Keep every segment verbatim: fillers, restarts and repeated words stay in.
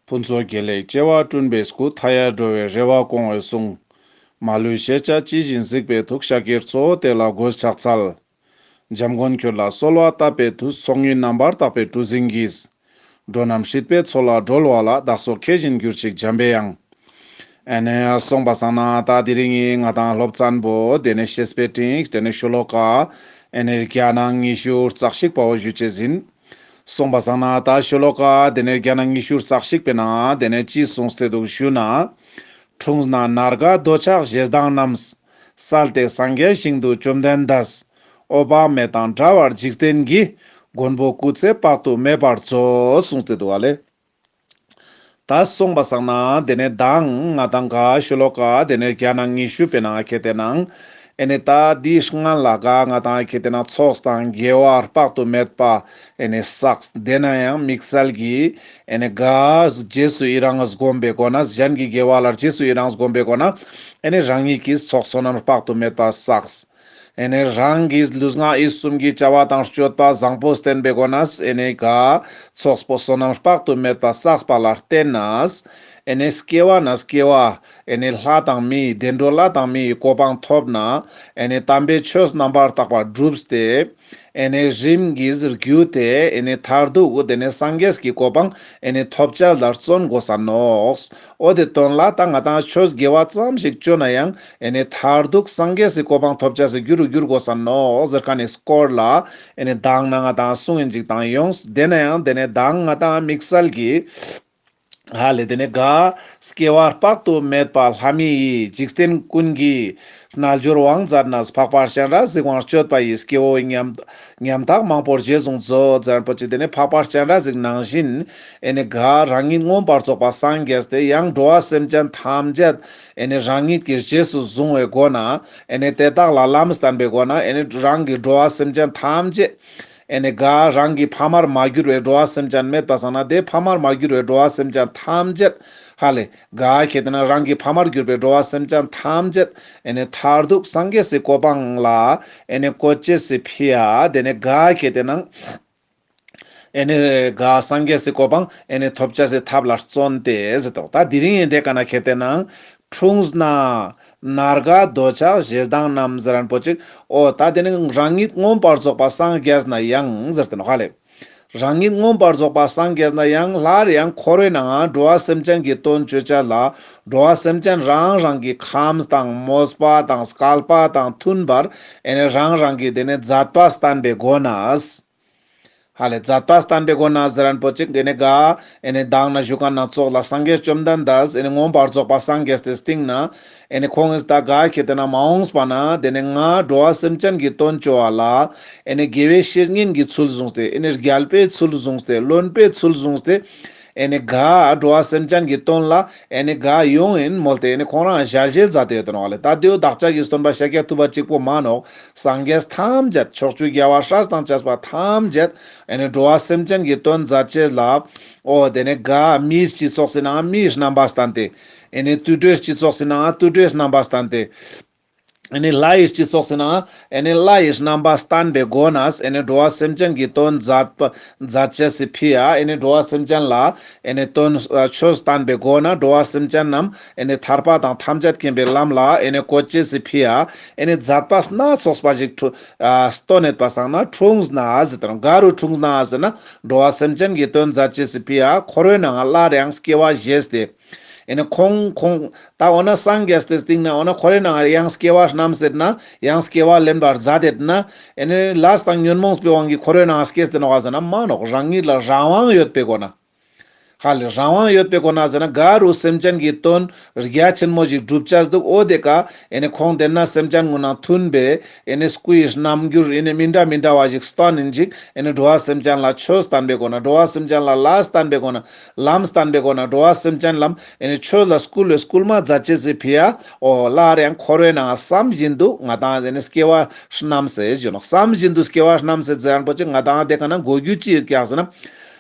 ཕུན་ཚོགས་དགེ་ལེགས་བྱེ་བ་བསྐྲུན་པའི་སྐུ། མཐའ་ཡས་འགྲོ་བའི་རེ་བ་སྐོང་བའི་གསུང་། མ་ལུས་ཤེས་བྱ་ཇི་བཞིན་གཟིགས་པའི་ཐུགས། ཤཱཀྱའི་གཙོ་བོ་དེ་ལ་མགོས་ཕྱག་འཚལ། འཇམ་མགོན་ཁྱོད་ལ་གསོལ་བ་བཏབ་པའི་མཐུས། ཚོགས་གཉིས་རྣམ་པར་དག་པའི་གྲུ་གཟིངས་ཀྱིས། འགྲོ་རྣམས་སྲིད་པའི་མཚོ་ལས་སྒྲོལ་བ་ལ། བདག་སོགས་ཁྱེད་བཞིན་གྱུར་ཅིག་འཇམ་པའི་དབྱངས། ཨེ་ནེ་སོང་པ་སང་ན་ད་དེ་རིང་ངི་ང་དང་སློབ་ཚན་པོ་དེ་ནེ་བཤེས་པའི་སྤྲིངས་དེ་ནེ་ཤོ་ལོ་ཀ་ཨེ་ནེ་བརྒྱ་ནང་ཉི་ཤུ་རྩ་གཅིག་པ་བོ་ཞུ་ཅེས་ཨིན། སོང་པ་སང་ན་ད་ཤོ་ལོ་ཀ་དེ་ནེ་བརྒྱ་ནང་ཉི་ཤུ་རྩ་གཅིག་པའི་ནང་དེ་ནེ་ཅི་གསུངས་ཏེ་འདུག་ཞུ་ན། འཁྲུངས་ན་ནར་དགའ་འདོད་ཆགས་ཞེ་སྡང་རྣམས། བསལ་ཏེ་སངས་རྒྱས་ཞིང་དུ་བཅོམ་ལྡན་འདས། འོད་དཔག་མེད་དང་འདྲ་བར་འཇིག་རྟེན་གྱི། མགོན་པོ་སྐུ་ཚེ་དཔག་ཏུ་མེད་པར་མཛོད། གསུངས་ཏེ་འདུག་ཨ་ལེ། ད་སོང་པ་སང་ན་དེ་ནེ་མདང་ང་དང་ག་ཤོ་ལོ་ཀ་དེ་ནེ་བརྒྱ་ནང་ཉི་ཤུ་པའི་ནང་ཁེ་ཏེ་ནང་ཨེ་ནེ་ད་དེའི་སྔན་ལ་ག་ང་དང་ཁེ་ཏེ་ནང་ཚོགས་དང་དགེ་བ་དཔག་ཏུ་མེད་པ་ཨེ་ནེ་བསགས། དེ་ནེ་ཡང་དམིགས་བསལ་གྱི་ཨེ་ནེ་ག་རྗེས་སུ་ཡི་རང་བསྒོམ་པའི་སྒོ་ནས་གཞན་གྱི་དགེ་བ་ལ་རྗེས་སུ་ཡི་རང་བསྒོམ་པའི་སྒོ་ནས་ཨེ་ནེ་རང་ཉིད་ཀྱི་ཚོགས་བསོད་ནམས་དཔག་ཏུ་མེད་པ་བསགས། ཨེ་ནེ་རང་གི་ལུས་ངག་ཡིད་གསུམ་གྱི་བྱ་བ་དང་སྤྱོད་པ་བཟང་པོ་བསྟེན་པའི་སྒོ་ནས་ཨེ་ནེ་ག་ཚོགས་པོ་བསོད་ནམས་དཔག་ཏུ་མེད་པ་བསགས་པ་ལ་བརྟེན་ནས་ཨེ་ནེ་སྐྱེ་བ་ནས་སྐྱེ་བ་ཨེ་ནེ་ལྷ་དང་མི་བདེ་འགྲོ་ལྷ་དང་མིའི་གོ་འཕང་ཐོབ་ན་ཨེ་ནེ་དམ་པའི་ཆོས་རྣམ་པར་དག་པ་བསྒྲུབས་ཏེ་ཨེ་ནེ་རིམ་གྱིས་བརྒྱུད་དེ་ཨེ་ནེ་མཐར་ཐུག་དེ་ནེ་སངས་རྒྱས་ཀྱི་གོ་འཕང་ཨེ་ནེ་ཐོབ་བྱ་ལ་བརྩོན་དགོས་ས་ནོག། འོ་དེ་དོན་ལ་ད་ང་དང་ཆོས་དགེ་བ་ཙམ་ཞིག་བཅོ་ན་ཡང་ཨེ་ནེ་མཐར་ཐུག་སངས་རྒྱས་སི་གོ་འཕང་ཐོབ་བྱ་སི་རྒྱུ་རུ་འགྱུར་དགོས་ས་ནོག་ཟེར་མཁན་ནི་སྐོར་ལ་ཨེ་ནེ་མདང་ནེ་ང་དང་གསུང་ཡིན་ཅིག་དང་ཡོངས། དེ་ནེ་ཡང་དེ་ནེ་མདང་ང་དང་དམིགས་བསལ་གྱི་ཧ་ལེ་དེ་ནེ་ག་སྐྱེ་བ་དཔག་ཏུ་མེད་པ་ལྷ་མི་ཡི་འཇིག་རྟེན་ཀུན་གྱི་རྣལ་འབྱོར་དབང་མཛད་ནས། འཕགས་པ་སྤྱན་རས་གཟིགས་དབང་སྤྱོད་པ་ཡི། སྐྱེ་བོ་ཉམ་ཉམ་ཐག་མང་པོར་རྗེས་བཟུང་མཛོད། ཟེར་པོ་ཅིག་དེ་ནེ་འཕགས་པ་སྤྱན་རས་གཟིགས་ནང་བཞིན་ཨེ་ནེ་ག་རང་ཉིད་མངོན་པར་རྫོགས་པ་སངས་རྒྱས་ཏེ་ཡང་འགྲོ་བ་སེམས་ཅན་ཐམས་ཅད་ཨེ་ནེ་རང་ཉིད་ཀྱི་རྗེས་སུ་བཟུང་བའི་སྒོ་ནས་ཨེ་ནེ་དེ་དག་ལ་ལམ་བསྟན་པའི་སྒོ་ནས་ཨེ་ནེ་རང་གི་འགྲོ་བ་སེམས་ཅན་ཐམས་ཅད་ཨེ་ནེ་ག་རང་གི་ཕ་མར་མ་གྱུར་བའི་འགྲོ་བ་སེམས་ཅན་མེད་པ་སང་ན་དེ་ཕ་མར་མ་གྱུར་བའི་འགྲོ་བ་སེམས་ཅན་ཐམས་ཅད་ཧ་ལེ་ག་ཁེ་ཏེ་ན་རང་གི་ཕ་མར་གྱུར་པའི་འགྲོ་བ་སེམས་ཅན་ཐམས་ཅད་ཨེ་ནེ་མཐར་ཐུག་སངས་རྒྱས་སི་གོ་འཕང་ལ་ཨེ་ནེ་བཀོད་ཅེས་སི་ཕི་ཡ་དེ་ནེ་ག་ཁེ་ཏེ་ན་ཨེ་ནེ་ག་སངས་རྒྱས་སི་གོ་འཕང་ཨེ་ནེ་ཐོབ་བྱ་སི་ཐབས་ལ་བརྩོན་ཏེ་ཟེར་ཏོ། ད་དེ་རིང་ཡིན་དེ་ཀ་ན་ཁེ་ཏེ་ན་འཁྲུངས་ན་ནར་དགའ་འདོད་ཆགས་ཞེ་སྡང་རྣམས་ཟེར་རན་པོ་ཅིག། འོ་ད་དེ་ནེ་རང་ཉིད་མངོན་པར་རྫོགས་པ་སངས་རྒྱས་ན་ཡང་ཟེར་ཏེ་ནོག་ཧ་ལེ། རང་ཉིད་མངོན་པར་རྫོགས་པ་སངས་རྒྱས་ན་ཡང་སླར་ཡང་འཁོར་བའི་ནང་འགྲོ་བ་སེམས་ཅན་གྱི་དོན་བཅོ་བྱ་ལ་འགྲོ་བ་སེམས་ཅན་རང་རང་གི་ཁམས་དང་མོས་པ་དང་སྐལ་པ་དང་མཐུན་པར་ཨེ་ནེ་རང་རང་གི་དེ་ནེ་མཛད་པ་བསྟན་པའི་སྒོ་ནས། ཧ་ལེ་མཛད་པ་བསྟན་པའི་སྒོ་ནས་ཟེར་རན་པོ་ཅིག་དེ་ནེ་ག་ཨེ་ནེ་མདང་ནེ་ཞུ་མཁན་ནང་ཙོགས་ལ་སངས་རྒྱས་བཅོམ་ལྡན་འདས་ཨེ་ནེ་མངོན་པར་རྫོགས་པ་སངས་རྒྱས་ཏེ་སྟིང་ནེ་ཨེ་ནེ་ཁོང་ངིས་ད་ག་ཁེ་ཏེ་ན་མ་འོངས་པ་ན་དེ་ནེ་ང་འགྲོ་བ་སེམས་ཅན་གྱི་དོན་བཅོ་བ་ལ་ཨེ་ནེ་དགེ་བའི་བཤེས་གཉེན་གྱི་ཚུལ་བཟུང་སྟེ་ཨེ་ནེ་རྒྱལ་པོའི་ཚུལ་བཟུང་སྟེ་བློན་པོའི་ཚུལ་བཟུང་སྟེ་ཨེ་ནེ་ག་འགྲོ་བ་སེམས་ཅན་གྱི་དོན་ལ་ཨེ་ནེ་ག་ཡོང་ཡིན་མོལ་ཏེ་ཨེ་ནེ་ཁོང་རང་ཞལ་བཞེས་མཛད་དེ་ཡོད་དེ་ནོག་ལེ། ད་དེའུ་བདག་ཅག་གི་སྟོན་པ་ཤཱཀྱ་ཐུབ་པ་གཅིག་པོ་མན་ནོག། སངས་རྒྱས་ཐམས་ཅད་ཕྱོགས་བཅུའི་རྒྱལ་བ་སྲས་དང་བཅས་པ་ཐམས་ཅད་ཨེ་ནེ་འགྲོ་བ་སེམས་ཅན་གྱི་དོན་མཛད་ཅེས་ལ་འོ་དེ་ནེ་ག་མིའི་སྤྱི་ཚོགས་སི་ནང་མིའི་རྣམ་པ་བསྟན་ཏེ། ཨེ་ནེ་དུད་འགྲོའི་སྤྱི་ཚོགས་སི་ནང་དུད་འགྲོའི་རྣམ་པ་བསྟན་ཏེ། ཨེ་ནེ་ལྷའི་སྤྱི་ཚོགས་སི་ནང་ཨེ་ནེ་ལྷའི་རྣམ་པ་བསྟན་པའི་སྒོ་ནས་ཨེ་ནེ་འགྲོ་བ་སེམས་ཅན་གྱི་དོན་མཛད་པ་མཛད་ཅེས་སི་ཕི་ཡ་ཨེ་ནེ་འགྲོ་བ་སེམས་ཅན་ལ་ཨེ་ནེ་དོན་ཆོས་བསྟན་པའི་སྒོ་ནས་འགྲོ་བ་སེམས་ཅན་རྣམས་ཨེ་ནེ་ཐར་པ་དང་ཐམས་ཅད་མཁྱེན་པའི་ལམ་ལ་ཨེ་ནེ་བཀོད་ཅེས་སི་ཕི་ཡ་ཨེ་ནེ་མཛད་པ་སྣ་ཚོགས་པ་ཞིག་སྟོན་ནེད་པ་སང་ན་འཁྲུངས་ན་ཟེར་ཏེ་ནོག། ག་རུ་འཁྲུངས་ན་ཟེར་ན་འགྲོ་བ་སེམས་ཅན་གྱི་དོན་མཛད་ཅེས་སི་ཕི་ཡ་འཁོར་བའི་ནང་སླར་ཡང་སྐྱེ་བ་བཞེས་ཏེ། ཨེ་ནེ་ཁོང་ཁོང་ད་འོ་ན་སངས་རྒྱས་ཏེ་སྟིང་ནེ་འོ་ན་འཁོར་བའི་ནང་ཡང་སྐྱེ་བ་བསྣམས་ཟེར་ན་ཡང་སྐྱེ་བ་ལེན་པར་མཛད་དེད་ན་ཨེ་ནེ་ལས་དང་ཉོན་མོངས་པའི་དབང་གིས་འཁོར་བའི་ནང་སྐྱེས་ཏེ་ནོག་ག་ཟེར་ན་མན་ནོག། རང་ཉིད་ལ་རང་དབང་ཡོད་པའི་སྒོ་ནས། ཧ་ལེ་རང་དབང་ཡོད་པའི་སྒོ་ནས་ཟེར་ན་ག་རུ་སེམས་ཅན་གྱི་དོན་རྒྱ་ཆེན་མོ་ཞིག་སྒྲུབ་བྱས་འདུག། འོ་དེ་ཀ་ཨེ་ནེ་ཁོང་དེ་ན་སེམས་ཅན་ངུ་ན་མཐུན་པའི་ཨེ་ནེ་སྐུའི་རྣམ་འགྱུར་ཨེ་ནེ་མི་འདྲ་མི་འདྲ་བ་ཞིག་སྟོན་ཡིན་ཅིག། ཨེ་ནེ་འགྲོ་བ་སེམས་ཅན་ལ་ཆོས་བསྟན་པའི་སྒོ་ནས་འགྲོ་བ་སེམས་ཅན་ལ་ལས་བསྟན་པའི་སྒོ་ནས་ལམ་བསྟན་པའི་སྒོ་ནས་འགྲོ་བ་སེམས་ཅན་ལམ་ཨེ་ནེ་ཆོས་ལ་བསྐུལ་བའི་སྐུལ་མ་མཛད་ཅེས་སི་ཕི་ཡ་འོ་སླར་ཡང་འཁོར་བའི་ནང་བསམ་བཞིན་དུ་ང་དང་ཨེ་ནེ་སྐྱེ་བ་བསྣམས་ཟེར་ཞུ་ནོག། བསམ་བཞིན་དུ་སྐྱེ་བ་བསྣམས་ཟེར་ཟེར་རན་པོ་ཅིག་ང་དང་དེ་ཀ་ན་གོ་རྒྱུ་ཅི་ཡོད་ཀྱག་ཟེར་ན།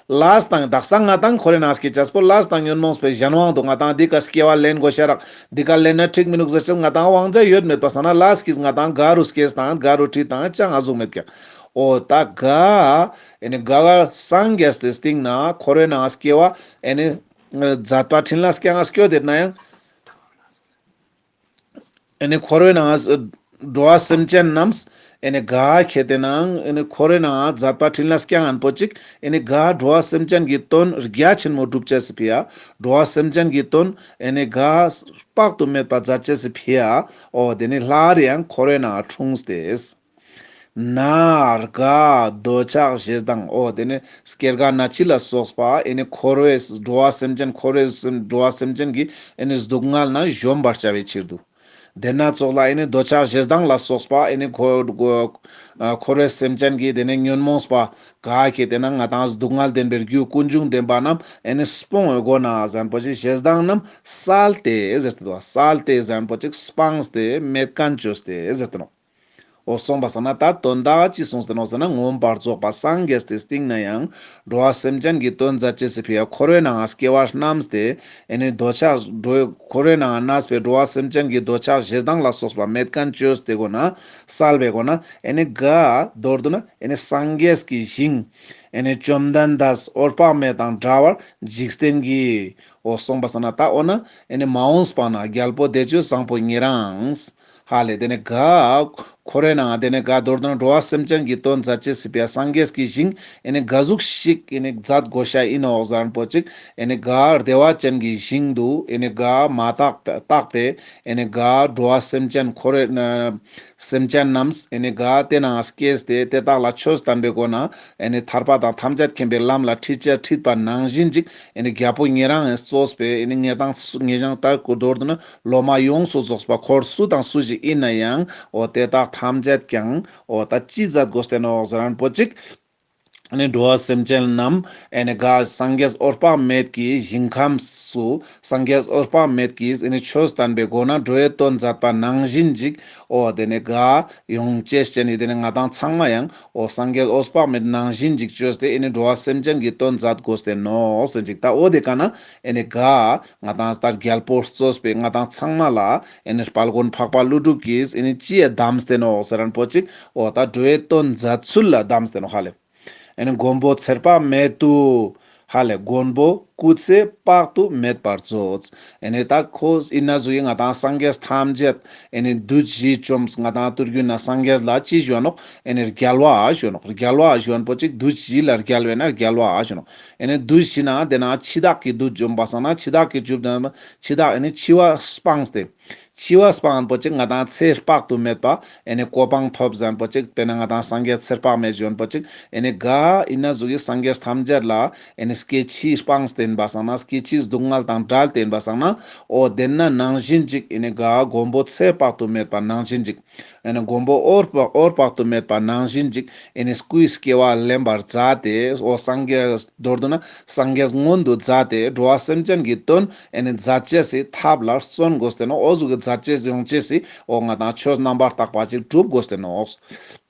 ལས་དང་དག་ས་ང་དང་འཁོར་བའི་ནང་སྐྱེ་ཅེས་པོ་ལས་དང་ཉོན་མོངས་པའི་གཞན་དབང་དུ་ང་དང་འདི་ཀ་སྐྱེ་བ་ལེན་དགོས་ཤ་རག། འདི་ཀ་ལེན་ན་འགྲིག་མི་འདུག་ཟེར་ཅེས་ང་དང་དབང་ཆ་ཡོད་མེད་པ་སང་ན་ལས་ཀྱིས་ང་དང་ག་རུ་སྐྱེས་དང་ག་རུ་ཁྲིད་དང་ཅང་ང་ཟུག་མེད་ཀྱག། འོ་ད་ག་ཨེ་ནེ་ག་ག་སངས་རྒྱས་ཏེ་སྟིང་ནེ་འཁོར་བའི་ནང་སྐྱེ་བ་ཨེ་ནེ་ མཛད་པ་འཕྲིན་ལས་སྐྱེ་ང་སྐྱོད་དེ་ན་ཡང་། ཨེ་ནི་འཁོར་བའི་ནང་ང་འགྲོ་བ་སེམས་ཅན་རྣམས་ཨེ་ནི་ག་ཁེ་ཏེ་ནང་ཨེ་ནི་འཁོར་བའི་ནང་ང་མཛད་པ་འཕྲིན་ལས་སྐྱེ་ང་པོ་ཅིག་ཨེ་ནི་ག་འགྲོ་བ་སེམས་ཅན་གྱི་དོན་རྒྱ་ཆེན་མོ་སྒྲུབ་ཅེས་སི་ཕི་ཡ། འགྲོ་བ་སེམས་ཅན་གྱི་དོན་ཨེ་ནི་ག་དཔག་ཏུ་མེད་པ་མཛད་ཅེས་སི་ཕི་ཡ། འོ་དེ་ནི་སླར་ཡང་འཁོར་བའི་ནང་ང་འཁྲུངས་ཏེ། ནར་དགའ་འདོད་ཆགས་ཞེ་སྡང་། འོ་དེ་ནི་སྐྱེ་རྒ་ན་འཆི་ལ་སོགས་པ་ཨེ་ནི་འཁོར་བའི་འགྲོ་བ་སེམས་ཅན་འཁོར་བའི་སེམས་འགྲོ་བ་སེམས་ཅན་གྱི་ཨེ་ནི་སྡུག་བསྔལ་ནེ་གཞོམ་པར་བྱ་བའི་ཕྱིར་དུ། དེ་ན་ཙོགས་ལ་ཨེ་ནི་འདོད་ཆགས་ཞེ་སྡང་ལ་སོགས་པ་ཨེ་ནི་འཁོར་འཁོར་བའི་སེམས་ཅན་གྱི་དེ་ནི་ཉོན་མོངས་པ་ག་ཁེ་ཏེ་ན་ང་དང་སྡུག་བསྔལ་བདེན་པའི་རྒྱུ་ཀུན་འབྱུང་བདེན་པ་རྣམས་ཨེ་ནི་སྤོང་བའི་སྒོ་ནེ་ཟེར་ཁན་པོ་ཅིག་ཞེ་སྡང་རྣམས་བསལ་ཏེ་ཟེར་ཏེ་འདུག་བསལ་ཏེ་ཟེར་ཁན་པོ་ཅིག་སྤངས་ཏེ་མེད་ཁན་བཅོས་ཏེ་ཟེར་ཏེ་ནོག་འོ་སོང་པ་སང་ན་ད་དོན་དག་ཅི་གསུངས་ཏེ་ནོག་ཟེར་ན། མངོན་པར་རྫོགས་པ་སངས་རྒྱས་ཏེ་སྟིང་ནེ་ཡང་འགྲོ་བ་སེམས་ཅན་གྱི་དོན་མཛད་ཅེས་སི་ཕི་ཡ་འཁོར་བའི་ནང་ང་སྐྱེ་བ་བསྣམས་ཏེ་ཨེ་ནི་འདོད་ཆགས་འགྲོ་འཁོར་བའི་ནང་ང་གནས་པའི་འགྲོ་བ་སེམས་ཅན་གྱི་འདོད་ཆགས་ཞེ་སྡང་ལ་སོགས་པ་མེད་ཁན་བཅོས་ཏེ་གོ་ན་བསལ་བའི་སྒོ་ནེ་ཨེ་ནི་ག་མདོར་བསྡུ་ན་ཨེ་ནི་སངས་རྒྱས་ཀྱི་ཞིང་ཨེ་ནི་བཅོམ་ལྡན་འདས་འོད་དཔག་མེད་དང་འདྲ་བར་འཇིག་རྟེན་གྱི། འོ་སོང་པ་སང་ན་ད་འོ་ན་ཨེ་ནི་མ་འོངས་པ་ན་རྒྱལ་པོ་བདེ་སྤྱོད་བཟང་པོ་ཉེ་རང་ཧ་ལེ། དེ་ནི་ག་འཁོར་བའི་ནང་དེ་ནི་ག་མདོར་བསྡུ་ན་འགྲོ་བ་སེམས་ཅན་གྱི་དོན་མཛད་ཅེས་སི་ཕི་ཡ་སངས་རྒྱས་ཀྱི་ཞིང་ཨེ་ནི་ག་ཟུག་ཞིག་ཨེ་ནི་མཛད་དགོས་ཤེས་ཨིན་ནོག་ཟེར་ཁན་པོ་ཅིག་ཨེ་ནི་ག་བདེ་བ་ཅན་གྱི་ཞིང་དུ་ཨེ་ནི་ག་མ་དག་དག་པའི་ཨེ་ནི་ག་འགྲོ་བ་སེམས་ཅན་འཁོར་བའི་སེམས་ཅན་རྣམས་ཨེ་ནི་ག་དེ་ནང་སྐྱེས་ཏེ་དེ་དག་ལ་ཆོས་བསྟན་པའི་སྒོ་ནེ་ཨེ་ནི་ཐར་པ་དང་ཐམས་ཅད་མཁྱེན་པའི་ལམ་ལ་ཁྲིད་ཅེས་ཁྲིད་པ་ནང་བཞིན་ཅིག་ཨེ་ནི་རྒྱལ་པོ་ཉེ་རང་ངི་གཙོས་པའི་ཨེ་ནི་ངེ་དང་ངེ་ཞང་ད་མདོར་བསྡུ་ན་སློབ་མ་ཡོངས་སུ་རྫོགས་པ་འཁོར་སུ་དང་སུ་ཞིག་ཨིན་ན་ཡང་འོ་དེ་དག་ཐམས་ཅད་ཀྱང་འོ་ད་ཅི་མཛད་དགོས་ཏེ་ནོག་ཟེར་ཁན་པོ་ཅིག་ཨེ་ནི་འགྲོ་བ་སེམས་ཅན་རྣམས་ཨེ་ནི་ག་སངས་རྒྱས་འོད་དཔག་མེད་ཀྱི་ཞིང་ཁམས་སུ་སངས་རྒྱས་འོད་དཔག་མེད་ཀྱི་ཨེ་ནི་ཆོས་བསྟན་པའི་སྒོ་ནེ་འགྲོ་བའི་དོན་མཛད་པ་ནང་བཞིན་ཅིག་འོ་དེ་ནི་ག་ཡོང་ཅེས་ཅན་ནི་དེ་ནི་ང་དང་ཚང་མ་ཡང་འོ་སངས་རྒྱས་འོད་དཔག་མེད་ནང་བཞིན་ཅིག་བཅོས་ཏེ་ཨེ་ནི་འགྲོ་བ་སེམས་ཅན་གྱི་དོན་མཛད་དགོས་ཏེ་ནོག་ཟེར་ཅིག་ད་འོ་དེ་ཀ་ན་ཨེ་ནི་ག་ང་དང་ད་རྒྱལ་པོ་གཙོས་པའི་ང་དང་ཚང་མ་ལ་ཨེ་ནི་དཔལ་མགོན་འཕགས་པ་ཀླུ་སྒྲུབ་ཀྱིས་ཨེ་ནི་ཅི་ཡ་གདམས་ཏེ་ནོག་ཟེར་ཁན་པོ་ཅིག་འོ་ད་འགྲོ་བའི་དོན་མཛད་ཚུལ་ལ་གདམས་ཏེ་ནོག་ཧ་ལེ། ཨེ་ནི་མགོན་པོ་ཚེ་དཔག་མེད་དུ་ཧ་ལེ། མགོན་པོ་སྐུ་ཚེ་དཔག་ཏུ་མེད་པར་མཛོད། ཨེ་ནི་ད་ཁོ་ཨིན་ན་ཟུག་གི་ང་དང་སངས་རྒྱས་ཐམས་ཅད་ཨེ་ནི་བདུད་བཞི་བཅོམ་ང་དང་ཐུར་རྒྱུད་ན་སངས་རྒྱས་ལ་ཅི་ཞུ་ནོག་ཨེ་ནི་རྒྱལ་བ་ཞུ་ནོག་རྒྱལ་བ་ཞུ་ཁན་པོ་ཅིག་བདུད་བཞི་ལ་རྒྱལ་བས་ན་རྒྱལ་བ་ཞུ་ནོག་ཨེ་ནི་བདུད་བཞི་ན་དེ་ན་འཆི་བདག་གི་བདུད་འཇོམས་པ་སང་ན་འཆི་བདག་གི་འཇུབ་དང་འཆི་བདག་ཨེ་ནི་འཆི་བ་སྤངས་ཏེ། འཆི་བ་སྤངས་པོ་ཅིག་ང་དང་ཚེ་དཔག་ཏུ་མེད་པ་ཨེ་ནི་གོ་འཕང་ཐོབ་ཟེར་ཁན་པོ་ཅིག་དཔེར་ན་ང་དང་སངས་རྒྱས་ཚེ་དཔག་མེད་ཞུ་ཁན་པོ་ཅིག་ཨེ་ནི་ག་ཨིན་ན་ཟུག་གི་སངས་རྒྱས་ཐམས་ཅད་ལ་ཨེ་ནི་སྐྱེ་འཆི་སྤངས་ཏེ་ཨིན་པ་སང་ན་སྐྱེ་འཆིའི་སྡུག་བསྔལ་དང་བྲལ་ཏེ་ཨིན་པ་སང་ན་འོ་དེ་ན་ནང་བཞིན་ཅིག་ཨེ་ནི་ག་མགོན་པོ་ཚེ་དཔག་ཏུ་མེད་པ་ནང་བཞིན་ཅིག་ཨེ་ནི་མགོན་པོ་འོད་དཔག་འོད་དཔག་ཏུ་མེད་པ་ནང་བཞིན་ཅིག་ཨེ་ནི་སྐུའི་སྐྱེ་བ་ལེན་པར་མཛད་དེ་འོ་སངས་རྒྱས་མདོར་བསྡུ་ན་སངས་རྒྱས་མངོན་དུ་མཛད་དེ་འགྲོ་བ་སེམས་ཅན་གྱི་དོན་ཨེ་ནི་མཛད་ཅེས་སི་ཐབས་ལ་བརྩོན་དགོས་ཏེ་ནོག་འོ་ཟུག་གི་མཛད་ཅེས་ཡོང་ཅེས་སི་འོ་ང་དང་ཆོས་རྣམ་པར་དག་པ་ཅིག་སྒྲུབ་དགོས་ཏེ་ནོག་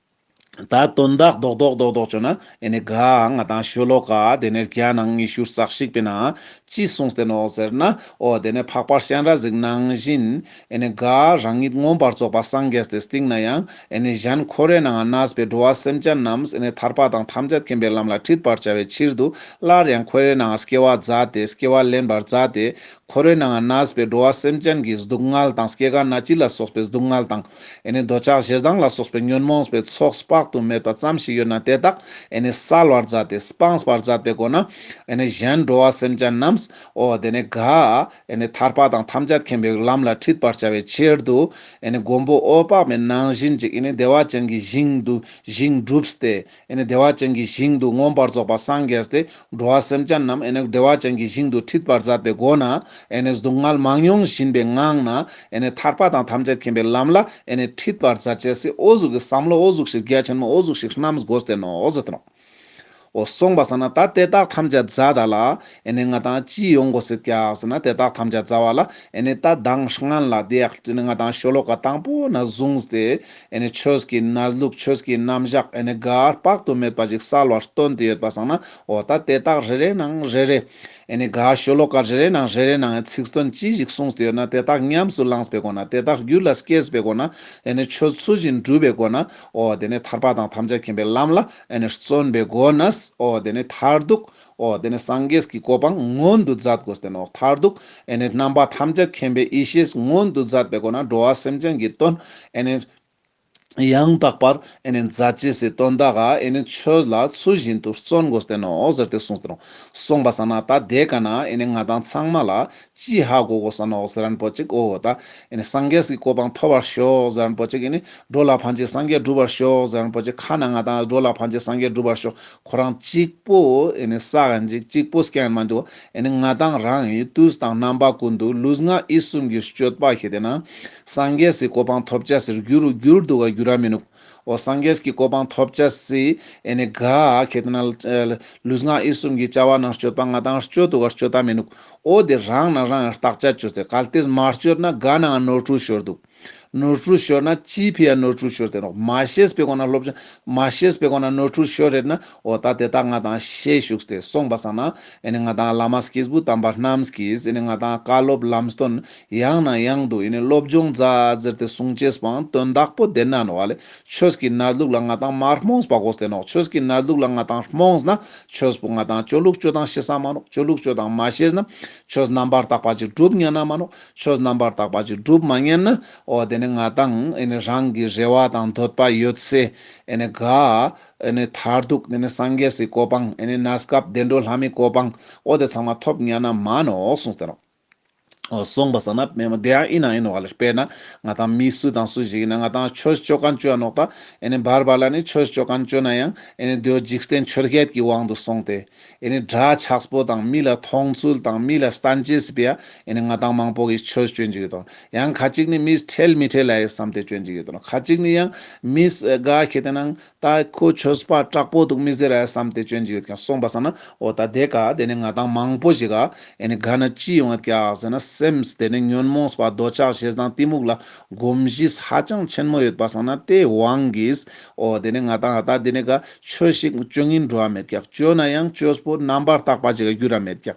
ད་དོན་དག་རྡོག་རྡོག་རྡོག་རྡོག་བཅོས་ན་ཨེ་ནི་ག་ང་དང་ཤོ་ལོ་ཀ་དེ་ནས་བརྒྱ་ནང་ཉི་ཤུ་རྩ་གཅིག་པའི་ནང་ཅི་གསུངས་ཏེ་ནོག་ཟེར་ན། འོ་དེ་ནས་འཕགས་པ་སྤྱན་རས་གཟིགས་ནང་བཞིན་ཨེ་ནི་ག་རང་ཉིད་མངོན་པར་རྫོགས་པ་སངས་རྒྱས་ཏེ་སྟིང་ན་ཡང་ཨེ་ནི་གཞན་འཁོར་བའི་ནང་གནས་པའི་འགྲོ་བ་སེམས་ཅན་རྣམས་ཨེ་ནི་ཐར་པ་དང་ཐམས་ཅད་མཁྱེན་པའི་ལམ་ལ་ཁྲིད་པར་བྱ་བའི་ཕྱིར་དུ་སླར་ཡང་འཁོར་བའི་ནང་སྐྱེ་བ་མཛད་དེ་སྐྱེ་བ་ལེན་པར་མཛད་དེ། འཁོར་བའི་ནང་གནས་པའི་འགྲོ་བ་སེམས་ཅན་གྱི་སྡུག་བསྔལ་དང་སྐྱེ་རྒ་ན་འཆི་ལ་སོགས་པའི་སྡུག་བསྔལ་དང་། ཨེ་ནི་འདོད་ཆགས་ཞེ་སྡང་ལ་སོགས་པའི་ཉོན་མོངས་པའི་ཚོགས་དཔག་ཏུ་མེད་པ་ཙམ་ཞིག་ཡོད་ན་དེ་དག་ཨེ་ནི་བསལ་བར་མཛད་དེ་སྤངས་པར་མཛད་པའི་སྒོ་ནས་ཨེ་ནི་གཞན་འགྲོ་བ་སེམས་ཅན་རྣམས་འོ་དེ་ནས་ག་ཨེ་ནི་ཐར་པ་དང་ཐམས་ཅད་མཁྱེན་པའི་ལམ་ལ་ཁྲིད་པར་བྱ་བའི་ཕྱིར་དུ་ཨེ་ནི་མགོན་པོ་འོད་དཔག་མེད་ནང་བཞིན་ཅིག་ཨེ་ནི་བདེ་བ་ཅན་གྱི་ཞིང་དུ་ཞིང་བསྒྲུབས་ཏེ། ཨེ་ནི་བདེ་བ་ཅན་གྱི་ཞིང་དུ་མངོན་པར་རྫོགས་པ་སངས་རྒྱས་ཏེ་འགྲོ་བ་སེམས་ཅན་རྣམས་ཨེ་ནི་བདེ་བ་ཅན་གྱི་ཞིང་དུ་ཁྲིད་པར་མཛད་པའི་སྒོ་ནས་ཨེ་ནི་སྡུག་བསྔལ་མང་མྱོང་བཞིན་པའི་ངང་ནས་ཨེ་ནི་ཐར་པ་དང་ཐམས་ཅད་མཁྱེན་པའི་ལམ་ལ་ཨེ་ནི་ཁྲིད་པར་མཛད་ཅེས་སི་འོ་ཟུག་གི་བསམ་བློ་འོ་ཟུག་ཞིག་རྒྱ་ཆེན་མོ་འོ་ཟུག་ཞིག་བསྣམས་དགོས་ཏེ་ནོག་འོ་ཟེར་ཏེ་ནོག་འོ་སོང་པ་སང་ན་ད་དེ་དག་ཐམས་ཅད་མཛད་ད་ལ་ཨེ་ནི་ང་དང་ཅི་ཡོང་དགོས་སེད་ཀྱག་ཟེར་ན་དེ་དག་ཐམས་ཅད་མཛད་པ་ལ་ཨེ་ནི་ད་མདང་སྔན་ལ་དེ་ཡག་ཨེ་ནི་ང་དང་ཤོ་ལོ་ཀ་དང་པོ་ནས་བཟུང་སྟེ། ཨེ་ནི་ཆོས་ཀྱི་གནས་ལུགས་ཆོས་ཀྱི་རྣམ་གཞག་ཨེ་ནི་ག་དཔག་ཏུ་མེད་པ་ཞིག་གསལ་བར་སྟོན་ཏེ་ཡོད་པ་སང་ན་འོ་ད་དེ་དག་རེ་རེ་ནང་རེ་རེ་ཨེ་ནི་ག་ཤོ་ལོ་ཀ་རེ་རེ་ནང་རེ་རེ་ནང་ཚིག་དོན་ཅི་ཞིག་གསུངས་ཏེ་ཡོད་ན་དེ་དག་ཉམས་སུ་བླངས་པའི་སྒོ་ན་དེ་དག་རྒྱུད་ལ་སྐྱེས་པའི་སྒོ་ན་ཨེ་ནི་ཆོས་ཚུལ་བཞིན་སྒྲུབ་པའི་སྒོ་ན་འོ་དེ་ནི་ཐར་པ་དང་ཐམས་ཅད་མཁྱེན་པའི་ལམ་ལ་ཨེ་ནི་བརྩོན་པའི་སྒོ་ནས་ འོ་དེ་ནི་མཐར་ཐུག་འོ་དེ་ནི་སངས་རྒྱས་ཀྱི་གོ་འཕང་མངོན་དུ་མཛད་དགོས་ཏེ་ནོག། མཐར་ཐུག་ཨེ་ནི་རྣམ་པ་ཐམས་ཅད་མཁྱེན་པའི་ཡེ་ཤེས་མངོན་དུ་མཛད་པའི་སྒོ་ནས་འགྲོ་བ་སེམས་ཅན་གྱི་དོན་ཨེ་ནི་ཡང་དག་པར་ཨེ་ནི་མཛད་ཅེས་སི་དོན་དག་ག་ཨེ་ནི་ཆོས་ལ་ཚུལ་བཞིན་དུ་བརྩོན་དགོས་ཏེ་ནོག་ཟེར་ཏེ་གསུངས་ཏེ་ནོག། སོང་པ་སང་ན་ད་དེ་ཀ་ན་ཨེ་ནི་ང་དང་ཚང་མ་ལ་ཅི་ཧ་གོ་དགོས་ས་ནོག་ཟེར་རན་པོ་ཅིག། འོ་ད་ཨེ་ནི་སངས་རྒྱས་ཀྱི་གོ་འཕང་ཐོབ་པར་ཤོག་ཟེར་རན་པོ་ཅིག། ཨེ་ནི་འགྲོ་ལ་ཕན་ཕྱིར་སངས་རྒྱས་འགྲུབ་པར་ཤོག་ཟེར་རན་པོ་ཅིག། ཁ་ན་ང་དང་འགྲོ་ལ་ཕན་ཕྱིར་སངས་རྒྱས་འགྲུབ་པར་ཤོག། ཁོ་རང་གཅིག་པོ་ཨེ་ནི་ས་ག་ཅིག་གཅིག་པོ་སྐྱེ་མ་འདུག། ཨེ་ནི་ང་དང་རང་ཡི་དུས་དང་རྣམ་པ་ཀུན་ཏུ་ལུས་ངག་ཡིད་གསུམ་གྱི་སྤྱོད་པ་ཁེ་ཏེ་ན་སངས་རྒྱས་སི་གོ་འཕང་ཐོབ་ཅེས་སི་རྒྱུ་རུ་འགྱུར་འདུག་ག་འགྱུར་ར་མི་ནུག། འོ་སངས་རྒྱས་ཀྱི་གོ་འཕང་ཐོབ་ཅེས་སི་ཨེ་ནི་ག་ཁེ་ཏེ་ན་ལུས་ངག་ཡིད་གསུམ་གྱི་བྱ་བ་ནང་སྤྱོད་པ་ང་དང་སྤྱོད་འདུག་ག་སྤྱོད་ད་མི་ནུག། འོ་དེ་རང་ན་རང་ཡང་བརྟག་དཔྱད་བཅོས་ཏེ་གལ་ཏེ་མ་སྤྱོད་ན་ག་ནའང་ནོར་འཁྲུལ་ཤོར་འདུག། ནོར་འཁྲུལ་ཤོར་ན་ཅི་ཕི་ཡ་ནོར་འཁྲུལ་ཤོར་ཏེ་ནོག། མ་ཤེས་པའི་སྒོ་ན་སློབ་སྦྱོང་མ་ཤེས་པའི་སྒོ་ན་ནོར་འཁྲུལ་ཤོར་རེད་ན་འོ་ད་དེ་དག་ང་དང་ཤེས་ཞུགས་ཏེ་སོང་པ་སང་ན་ཨེ་ནི་ང་དང་བླ་མ་སྐྱེས་བུ་དམ་པ་རྣམས་ཀྱིས་ཨེ་ནི་ང་དང་བཀའ་སློབ་ལམ་སྟོན་ཡང་ན་ཡང་དུ་ཨེ་ནི་སློབ་སྦྱོང་མཛད་ཟེར་ཏེ་གསུང་ཅེས་པའང་དོན་དག་པོ་དེ་ན་ནོག་ལེ། ཆོས་ཀྱི་གནས་ལུགས་ལ་ང་དང་མ་རྨོངས་པ་དགོས་ཏེ་ནོག། ཆོས་ཀྱི་གནས་ལུགས་ལ་ང་དང་རྨོངས་ན་ཆོས་པོ་ང་དང་ཅོ་ལུགས་ཅོ་དང་ཤེས་ས་མ་ནོག། ཅོ་ལུགས་ཅོ་དང་མ་ཤེས་ན་ཆོས་རྣམ་པར་དག་པ་ཅིག་སྒྲུབ་ཉན་ན་མ་ནོག། ཆོས་རྣམ་པར་དག་པ་ཅིག་སྒྲུབ་མ་ཉན་ན་འོ་དེ་ནི་ང་དང་ཨེ་ནི་རང་གི་རེ་བ་དང་འདོད་པ་ཡོད་སའི་ཨེ་ནི་ག་ཨེ་ནི་མཐར་ཐུག་དེ་ནི་སངས་རྒྱས་སི་གོ་འཕང་ཨེ་ནི་གནས་སྐབས་བདེ་འགྲོ་ལྷ་མིའི་གོ་འཕང་འོ་དེ་ཚང་མ་ཐོབ་ཉན་ན་མ་ནོག་གསུངས་ཏེ་ནོག། འོ་སོང་པ་སང་ན་མེ་མ་དེ་ཡང་ཨིན་ན་ཨིན་ནོག་ལེ། དཔེར་ན་ང་དང་མི་སུ་དང་སུ་ཞིག་ཨིན་ན་ང་དང་ཆོས་ཅོ་མཁན་ཅོ་ཡ་ནོག། ད་ཨེ་ནི་བར་བར་ལ་ནི་ཆོས་ཅོ་མཁན་ཅོ་ན་ཡང་ཨེ་ནི་དེའོ་འཇིག་རྟེན་ཆོས་བརྒྱད་ཀྱི་དབང་དུ་སོང་སྟེ་ཨེ་ནི་འདྲ་ཆགས་པོ་དང་མི་ལ་མཐོང་ཚུལ་དང་མི་ལ་སྟན་ཅེས་པེ་ཡ་ཨེ་ནི་ང་དང་མང་པོ་གི་ཆོས་ཅོ་ཨིན་ཅིག་ཡོད་དོ། ཡང་ཁ་ཅིག་ནི་མིས་ཁྲེལ་མི་ཁྲེལ་ལ་ཡེ་བསམ་སྟེ་ཅོ་ཨིན་ཅིག་ཡོད་དོ། ཁ་ཅིག་ནི་ཡང་མིས་ག་ཁེ་ཏེ་ནང་ད་ཁོ་ཆོས་པ་དྲག་པོ་འདུག་མི་ཟེར་ར་བསམ་སྟེ་ཅོ་ཨིན་ཅིག་ཡོད་ཀྱག། སོང་པ་སང་ན་འོ་ད་དེ་ཀ་དེ་ནི་ང་དང་མང་པོ་ཞིག་ག་ཨེ་ནི་ག་ན་ཅི་ཡོང་ངད་ཀྱག་ཟེར་ན་སེམས་དེ་ནི་ཉོན་མོངས་པ་འདོད་ཆགས་ཞེ་སྡང་གཏི་མུག་ལ་གོམས་གཤིས་ཧ་ཅང་ཆེན་མོ་ཡོད་པ་སང་ན་དེ་དབང་གིས་འོ་དེ་ནི་ང་དང་ད་དེ་ནི་ག་ཆོས་ཤིག་ཅོ་ཨིན་འགྲོ་བ་མེད་ཀྱག། ཅོ་ན་ཡང་ཆོས་པོ་རྣམ་པར་དག་པ་ཞིག་ག་འགྱུར་ར་མེད་ཀྱག།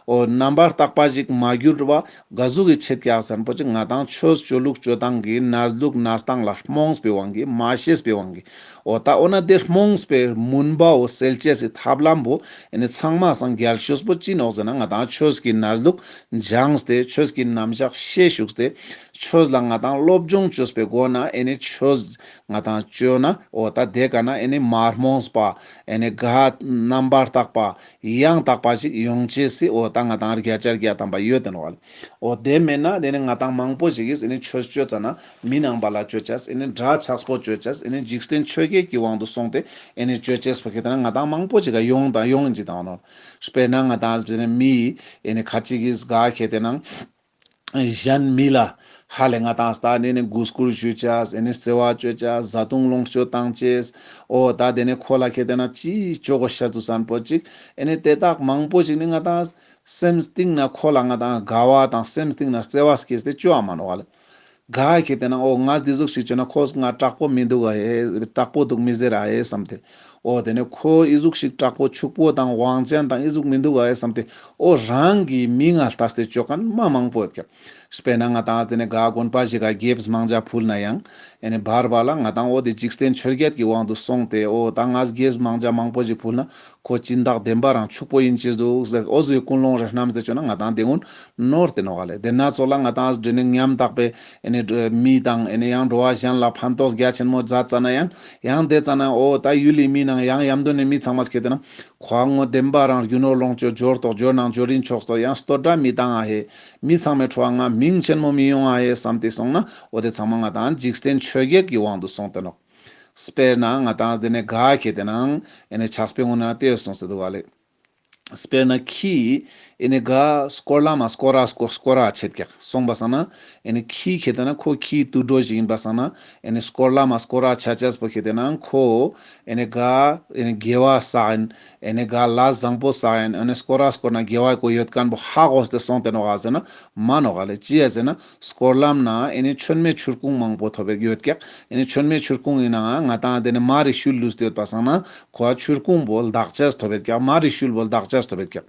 འོ་རྣམ་པར་དག་པ་ཞིག་མ་འགྱུར་བ་ག་ཟུག་གི་ཆེད་ཀྱག་ཟེར་ན་པོ་ཅིག་ང་དང་ཆོས་ཅོ་ལུགས་ཅོ་སྟངས་ཀྱི་གནས་ལུགས་གནས་སྟངས་ལ་རྨོངས་པའི་དབང་གིས་མ་ཤེས་པའི་དབང་གིས། འོ་ད་འོ་ན་དེ་རྨོངས་པའི་མུན་པའོ་སེལ་ཅེས་སི་ཐབས་ལམ་པོ་ཨེ་ནི་ཚང་མ་སང་རྒྱལ་ཤོས་པོ་ཅི་ནོག་ཟེར་ན་ང་དང་ཆོས་ཀྱི་གནས་ལུགས་སྦྱངས་ཏེ་ཆོས་ཀྱི་རྣམ་གཞག་ཤེས་ཞུགས་ཏེ་ཆོས་ལ་ང་དང་སློབ་སྦྱོང་ཅོས་པའི་སྒོ་ན་ཨེ་ནི་ཆོས་ང་དང་ཅོ་ན་འོ་ད་དེ་ཀ་ན་ཨེ་ནི་མ་རྨོངས་པ་ཨེ་ནི་ག་རྣམ་པར་དག་པ་ཡང་དག་པ་ཞིག་ཡོང་ཅེས་སི་འོ་ད་ང་དང་བརྒྱ་ཆ་བརྒྱ་ཐམ་པ་ཡོད་དེ་ནོག་ལེ། འོ་དེ་མེད་ན་དེ་ནི་ང་དང་མང་པོ་ཞིག་གིས་ཨེ་ནི་ཆོས་ཅོ་ཙ་ན་མི་ནང་པ་ལ་ཅོ་ཅེས་ཨེ་ནི་འདྲ་ཆགས་པོ་ཅོ་ཅེས་ཨེ་ནི་འཇིག་རྟེན་ཆོས་བརྒྱད་ཀྱི་དབང་དུ་སོང་སྟེ་ཨེ་ནི་ཅོ་ཅེས་པོ་ཁེ་ཏེ་ན་ང་དང་མང་པོ་ཞིག་ག་ཡོང་དང་ཡོང་ཨིན་ཅིག་དང་ནོག། དཔེར་ན་ང་དང་དེ་ནི་མི་ཨེ་ནི་ཁ་ཅིག་གིས་ག་ཁེ་ཏེ་ན་གཞན་མི་ལ་ཧ་ལས་ང་དང་ད་ནི་ནི་གུས་བཀུར་ཞུ་ཅེས་ཨེ་ནི་བརྩེ་བ་ཅོ་ཅེས་བཟའ་བཏུང་ལོངས་སྤྱོད་བཏང་ཅེས་འོ་ད་དེ་ནི་ཁོ་ལ་ཁེ་ཏེ་ན་ཅི་ཅོ་དགོས་ཤ་ཚུ་སན་པོ་ཅིག་ཨེ་ནི་དེ་དག་མང་པོ་ཞིག་ནི་ང་དང་སེམས་གཏིང་ན་ཁོ་ལ་ང་དང་དགའ་བ་དང་སེམས་གཏིང་ན་བརྩེ་བ་སྐྱེས་ཏེ་ཅོ་བ་མ་ནོག་ལེ། ག་ཁེ་ཏེ་ན་འོ་ང་འདི་ཟུག་ཞིག་ཅོ་ན་ཁོ་ང་དྲག་པོ་མི་འདུག་ག་ཧེ་དྲག་པོ་འདུག་མི་ཟེར་ར་ཧེ་བསམ་སྟེ། འོ་དེ་ནས་ཁོ་ཨི་ཟུག་ཞིག་དྲག་པོ་ཕྱུག་པོ་དང་དབང་ཅན་དང་ཨི་ཟུག་མི་འདུག་ག་ཧེ་བསམ་སྟེ། འོ་རང་གི་མིང་ང་ལྟ་སྟེ་ཅོ་མཁན་མ་མང་པོ་ཡོད་ཀྱག། དཔེར་ན་ང་དང་དེ་ནས་ག་དགོན་པ་ཞིག་ག་དགེ་བསྔོ་མང་ཇ་ཕུལ་ན་ཡང་ཨེ་ནི་བར་བར་ལ་ང་དང་འོ་དེ་འཇིག་རྟེན་ཆོས་བརྒྱད་ཀྱི་དབང་དུ་སོང་སྟེ་འོ་ད་ང་དགེ་བསྔོ་མང་ཇ་མང་པོ་ཞིག་ཕུལ་ན་ཁོ་སྦྱིན་བདག་བདེན་པ་རང་ཕྱུག་པོ་ཨིན་ཅེས་འདུག་ཟེར་འོ་ཟུག་ཀུན་སློང་རེ་སྣམས་ཏེ་ཅོ་ན་ང་དང་དེ་ཀུན་ནོར་ཏེ་ནོག་ལེ། དེ་ན་ཚོགས་ལ་ང་དང་དེ་ནས་ཉམ་ཐག་པའི་ཨེ་ནི་མི་དང་ཨེ་ནི་ཡང་འགྲོ་བ་གཞན་ལ་ཕན་ཐོགས་རྒྱ་ཆེན་མོ་མཛད་ཙ་ན་ཡང་ཡང་དེ་ཙ་ན་འོ་ད་ཡུལ་ལི་མི་ནང་ཡང་ཡམ་དོ་ནས་མི་ཚང་མ་ཁེ་ཏེ་ན་ཁོ་ངོ་བདེན་པ་རང་རྒྱུ་ནོར་ལོངས་སྤྱོད་འབྱོར་ཐོག་འབྱོར་ནང་འབྱོར་རིན་ཆོག་སྟོ་ཡང་བསྟོད་སྒྲ་མི་བཏང་ཨ་ཧེ། མི་ཚང་མའི་ཁྲོད་ང་མིང་ཆེན་མོ་མི་ཡོང་ཨ་ཧེ་བསམ་སྟེ་སོང་ན་འོ་དེ་ཚང་མ་ང་དང་འཇིག་རྟེན་ཆོས་བརྒྱད་ཀྱི་དབང་དུ་སོང་སྟེ་ནོག། དཔེར་ན་ང་དང་དེ་ནས་ག་ཁེ་ཏེ་ནང་ཨེ་ནི་ཆགས་པའི་ངོ་ན་དེ་སོང་སྟེ་འདུག་ག་ལེ། དཔེར་ན་ཁྱི་ཨེ་ནི་ག་སྐོར་ལམ་མ་སྐོར་ར་སྐོར་སྐོར་ར་ཆེད་ཀྱག་སོང་པ་སང་ན་ཨེ་ནི་ཁྱི་ཁེ་ཏེ་ན་ཁོ་ཁྱི་དུད་འགྲོ་ཞིག་ཡིན་པ་སང་ན་ཨེ་ནི་སྐོར་ལམ་མ་སྐོར་ར་ཆ་ཆས་པོ་ཁེ་ཏེ་ན་ཁོ་ཨེ་ནི་ག་ཨེ་ནི་དགེ་བ་བསགས་ཡིན། ཨེ་ནི་ག་ལས་བཟང་པོ་བསགས་ཡིན། ཨེ་ནི་སྐོར་ར་སྐོར་ན་དགེ་བ་ཀོ་ཡོད་མཁན་པོ་ཧ་གོ་སྟེ་སོང་སྟེ་ནོག་ག་ཟེར་ན་མ་ནོག་ག་ལེ། ཅི་ཡ་ཟེར་ན་སྐོར་ལམ་ན་ཨེ་ནི་མཆོད་མེ་ཆུར་ཁུང་མང་པོ་ཐོབ་ཡོད་ཀྱག། ཨེ་ནི་མཆོད་མེ་ཆུར་ཁུང་ཡིན་ནའང་ང་དང་དེ་ནི་མ་རི་ཤུལ་ལུས་ཏེ་ཡོད་པ་སང་ན་ཁོ་ཆུར་ཁུང་པོ་ལྡག་ཅས་ཐོབ་ཡོད་ཀྱག། མ་རི་ཤུལ་པོ་ལྡག་ཅས་ཐོབ་ཡོད་ཀྱག།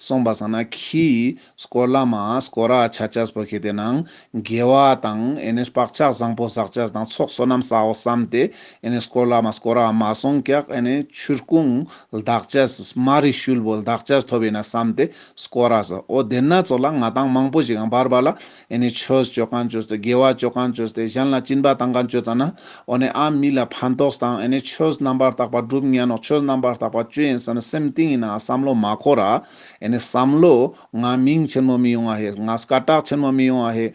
སོང་པ་སང་ན་ཁྱིའི་སྐོར་ལ་མ་སྐོར་ར་ཆ་ཅེས་པོ་ཁེ་ཏེ་ནང་དགེ་བ་དང་ཨེ་ནེ་བག་ཆགས་བཟང་པོ་བསགས་ཅེས་དང་ཚོགས་བསོད་ནམས་བསགས་འོ་བསམ་སྟེ་ཨེ་ནེ་སྐོར་ལ་མ་སྐོར་ར་མ་སོང་ཀྱག། ཨེ་ནེ་ཆུ་ཁུང་ལྡག་ཅེས་མར་རི་ཤུལ་བོ་ལྡག་ཅེས་ཐོབ་ཨིན་ན་བསམ་སྟེ་སྐོར་ར་སོ། འོ་དེ་ན་ཙོགས་ལ་ང་དང་མང་པོ་ཞིག་ཡང་བར་བར་ལ་ཨེ་ནེ་ཆོས་ཅོ་ཁན་ཅོས་ཏེ་དགེ་བ་ཅོ་ཁན་ཅོས་ཏེ་གཞན་ལ་སྦྱིན་པ་བཏང་ཁན་ཅོ་ཙ་ན་འོ་ནེ་ཨ་མི་ལ་ཕན་ཐོགས་དང་ཨེ་ནེ་ཆོས་རྣམ་པར་དག་པ་སྒྲུབ་ཉན་ནོག། ཆོས་རྣམ་པར་དག་པ་ཅོ་ཨིན་ས་ན་སེམས་གཏིང་ཨིན་ན་བསམ་བློ་མ་འཁོར་ར། ཨེ་ནེ་བསམ་བློ་ང་མིང་ཆེན་མོ་མི་ཡོང་ང་ཧེ། ང་སྐད་གྲགས་ཆེན་མོ་མི་ཡོང་ང་ཧེ།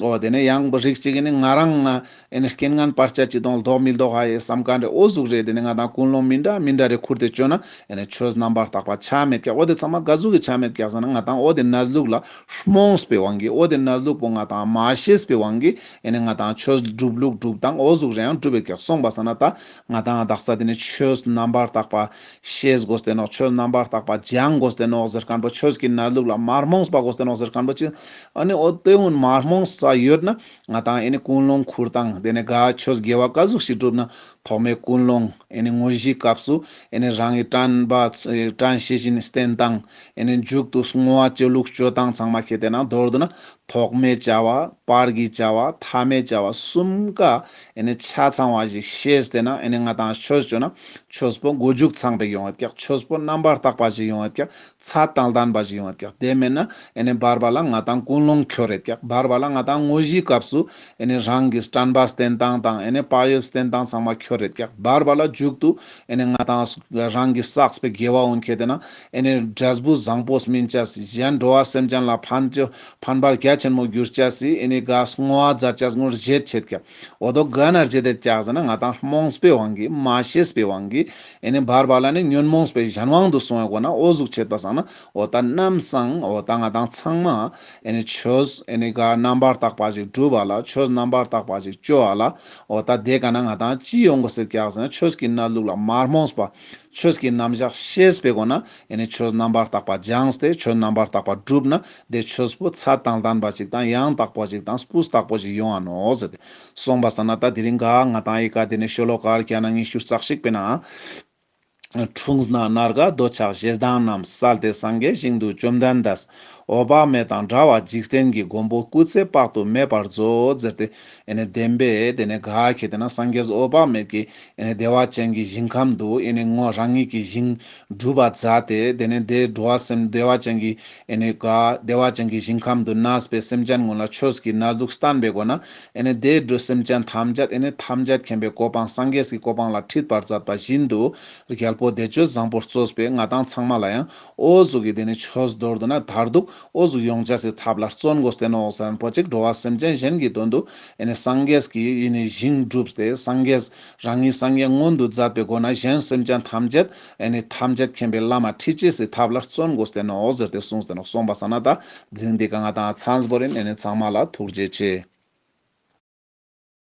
འོ་དེ་ནེ་ཡང་རིགས་གཅིག་ཨེ་ནེ་ང་རང་ང་ཨེ་ནེ་རྐྱེན་ངན་བར་ཆད་ཅི་དང་ལྡོག་མི་ལྡོག་ཧ་ཡེ་བསམ་ཁན་རེ་འོ་ཟུག་རེ། དེ་ནེ་ང་དང་ཀུན་སློང་མི་འདྲ་མི་འདྲ་རེ་ཁུར་ཏེ་ཅོ་ན་ཨེ་ནེ་ཆོས་རྣམ་པར་དག་པ་ཆ་མེད་ཀྱག། འོ་དེ་ཚང་མ་ག་ཟུག་གི་ཆ་མེད་ཀྱག་ཟེར་ན་ང་དང་འོ་དེ་གནས་ལུགས་ལ་རྨོངས་པའི་དབང་གིས། འོ་དེ་གནས་ལུགས་པོ་ང་དང་མ་ཤེས་པའི་དབང་གིས་ཨེ་ནེ་ང་དང་ཆོས་སྒྲུབ་ལུགས་སྒྲུབ་སྟངས་འོ་ཟུག་རེ་ཡང་སྒྲུབ་པའི་ཀྱག། སོང་པ་སང་ན་ད་ང་དང་དག་ས་དེ་ནེ་ཆོས་རྣམ་པར་དག་པ་ཤེས་དགོས་ཏེ་ནོག། ཆོས་རྣམ་པར་དག་པ་སྦྱང་དགོས་ཏེ་ནོག་ཟེར་ཁན་པོ། ཆོས་ཀྱི་གནས་ལུགས་ལ་མ་རྨོངས་པ་དགོས་ཏེ་ནོག་ཟེར་ཁན་པོ་ཅི། ཨ་ནེ་འོ་དེ་ཀུན་མ་རྨོངས་ས་ཡོད་ན་ང་དང་ཨེ་ནེ་ཀུན་སློང་ཁུར་སྟངས་དེ་ནེ་ག་ཆོས་དགེ་བ་ག་ཟུག་ཞིག་སྒྲུབ་ན་ཐོག་མའི་ཀུན་སློང་ཨེ་ནེ་དངོས་གཞིའི་སྐབས་སུ་ཨེ་ནེ་རང་གི་དྲན་པ་དྲན་ཤེས་བཞིན་བསྟེན་སྟངས་ཨེ་ནེ་མཇུག་ཏུ་བསྔོ་བ་ཅོ་ལུགས་ཅོ་སྟངས་ཚང་མ་ཁེ་ཏེ་ན་མདོར་བསྡུ་ན་ཐོག་མའི་བྱ་བ་བར་གྱི་བྱ་བ་ཐ་མའི་བྱ་བ་གསུམ་ཀ་ཨེ་ནེ་ཆ་ཚང་བ་ཞིག་ཤེས་ཏེ་ན་ཨེ་ནེ་ང་དང་ཆོས་ཅོ་ན་ཆོས་པོ་མགོ་མཇུག་ཚང་པའི་ཡོང་ཡོད་ཀྱག། ཆོས་པོ་རྣམ་པར་དག་པ་ཞིག་ཡོང་ཡོད་ཀྱག། ཚད་དང་ལྡན་པ་ཞིག་ཡོང་ཡོད་ཀྱག། དེ་མེད་ན་ཨེ་ནེ་བར་བར་ལ་ང་དང་ཀུན་སློང་འཁྱོར་རེད་ཀྱག། བར་བར་ལ་ང་དང་དངོས་གཞིའི་སྐབས་སུ་ཨེ་ནེ་རང་གི་དྲན་པ་བསྟེན་སྟངས་དང་ཨེ་ནེ་བག་ཡོད་བསྟེན་སྟངས་ཚང་མ་འཁྱོར་རེད་ཀྱག། བར་བར་ལ་མཇུག་ཏུ་ཨེ་ནེ་ང་དང་རང་གི་བསགས་པའི་དགེ་བ་འོན་ཁེ་ཏེ་ན་ཨེ་ནེ་འབྲས་བུ་བཟང་པོ་སྨིན་ཅེས་སི་གཞན་འགྲོ་བ་སེམས་ཅན་ལ་ཕན་ཅོ་ཕན་པར་རྒྱ་ཆེན་མོ་འགྱུར་ཅེས་སི་ཨེ་ནེ་ག་བསྔོ་བ་མཛད་ཅེས་ངོར་བཞེད་ཆེད་ཀྱག། འོ་དོ་ག་ན་བརྗེད་དེ་ཀྱག་ཟེར་ན་ང་དང་རྨོངས་པའི་དབང་གིས་མ་ཤེས་པའི་དབང་གིས་ཨེ་ནེ་བར་བར་ལ་ནི་ཉོན་མོངས་པའི་གཞན་དབང་དུ་སོང་བའི་སྒོ་ན་འོ་ཟུག་ཆད་པ་སང་ན་འོ་ད་ནམ་སང་འོ་ད་ང་དང་ཚང་མ་ཨེ་ནེ་ཆོས་ཨེ་ནེ་ག་རྣམ་པར་དག་པ་ཞིག་སྒྲུབ་པ་ལ་ཆོས་རྣམ་པར་དག་པ་ཞིག་ཅོ་བ་ལ་འོ་ད་དེ་ག་ན་ང་དང་ཅི་ཡོང་དགོས་ཟེར་ཀྱག་ཟེར་ན་ཆོས་ཀྱི་གནས་ལུགས་ལ་མ་རྨོངས་པ་ཆོས་ཀྱི་རྣམ་གཞག་ཤེས་པའི་སྒོ་ན་ཨེ་ནེ་ཆོས་རྣམ་པར་དག་པ་སྦྱངས་ཏེ་ཆོས་རྣམ་པར་དག་པ་བསྒྲུབས་ན་དེ་ཆོས་པོ་ཚད་དང་ལྡན་པ་ཅིག་དང་ཡང་དག་པ་ཅིག་དང་སྤུས་དག་པོ་ཞིག་ཡོང་ང་ནོག་ཟེར་ཏེ་སོང་པ་སང་ན་ད་དེ་རིང་ག་ང་དང་ཨི་ཀ་དེ་ནེ་ཤོ་ལོ་ཀ་བརྒྱ་ན་ཉི་ཤུ་རྩ་གཅིག་པའི་ནང་། འཁྲུངས་ན་ནར་དགའ་འདོད་ཆགས་ཞེ་སྡང་རྣམས་བསལ་ཏེ་སངས་རྒྱས་ཞིང་དུ་བཅོམ་ལྡན་འདས། འོད་དཔག་མེད་དང་འདྲ་བ་འཇིག་རྟེན་གྱི་མགོན་པོ་སྐུ་ཚེ་དཔག་ཏུ་མེད་པར་མཛོད་ཟེར་ཏེ་ཨེ་ནེ་བདེན་པའི་དེ་ནེ་ག་ཁེ་ཏེ་ན་སངས་རྒྱས་འོད་དཔག་མེད་ཀྱི་ཨེ་ནེ་བདེ་བ་ཅན་གྱི་ཞིང་ཁམས་དུ་ཨེ་ནེ་ངོ་རང་ཉིད་ཀྱི་ཞིང་སྒྲུབ་པ་མཛད་དེ་དེ་ནེ་དེ་འགྲོ་བ་སེམས་བདེ་བ་ཅན་གྱི་ཨེ་ནེ་ག་བདེ་བ་ཅན་གྱི་ཞིང་ཁམས་དུ་གནས་པའི་སེམས་ཅན་ཀུན་ལ་ཆོས་ཀྱི་གནས་ལུགས་བསྟན་པའི་སྒོ་ན་ཨེ་ནེ་དེ་འགྲོ་སེམས་ཅན་ཐམས་ཅད་ཨེ་ནེ་ཐམས་ཅད་མཁྱེན་པའི་གོ་འཕང་སངས་རྒྱས་ཀྱི་གོ་འཕང་ལ་ཁྲིད་པར་མཛད་པ་བཞིན་དུ་རྒྱལ་པོ་བདེ་སྤྱོད་བཟང་པོར་གཙོས་པའི་ང་དང་ཚང་མ་ལ་ཡང་འོ་ཟུག་གི་དེ་ནེ་ཆོས་མདོར་བསྡུ་ན་མཐར་ཐུག་འོ་ཟུག་ཡོང་ཅེས་སི་ཐབས་ལ་བརྩོན་དགོས་ཏེ་ནོག་ཟེར་ན་པོ་ཅིག་འགྲོ་བ་སེམས་ཅན་གཞན་གྱི་དོན་དུ་ཨེ་ནེ་སངས་རྒྱས་ཀྱི་ཨེ་ནེ་ཞིང་བསྒྲུབས་ཏེ་སངས་རྒྱས་རང་ཉིད་སངས་རྒྱས་མངོན་དུ་མཛད་པའི་སྒོ་ན་གཞན་སེམས་ཅན་ཐམས་ཅད་ཨེ་ནེ་ཐམས་ཅད་མཁྱེན་པའི་ལམ་ཁྲིད་ཅེས་སི་ཐབས་ལ་བརྩོན་དགོས་ཏེ་ནོག་ཟེར་ཏེ་གསུངས་ཏེ་ནོག། སོང་པ་སང་ན་ད་དེ་རིང་འདི་ཀ་ང་དང་ཚང་པོ་རིན། ཨེ་ནེ་ཚང་མ་ལ་ཐུགས་རྗེ་ཆེ།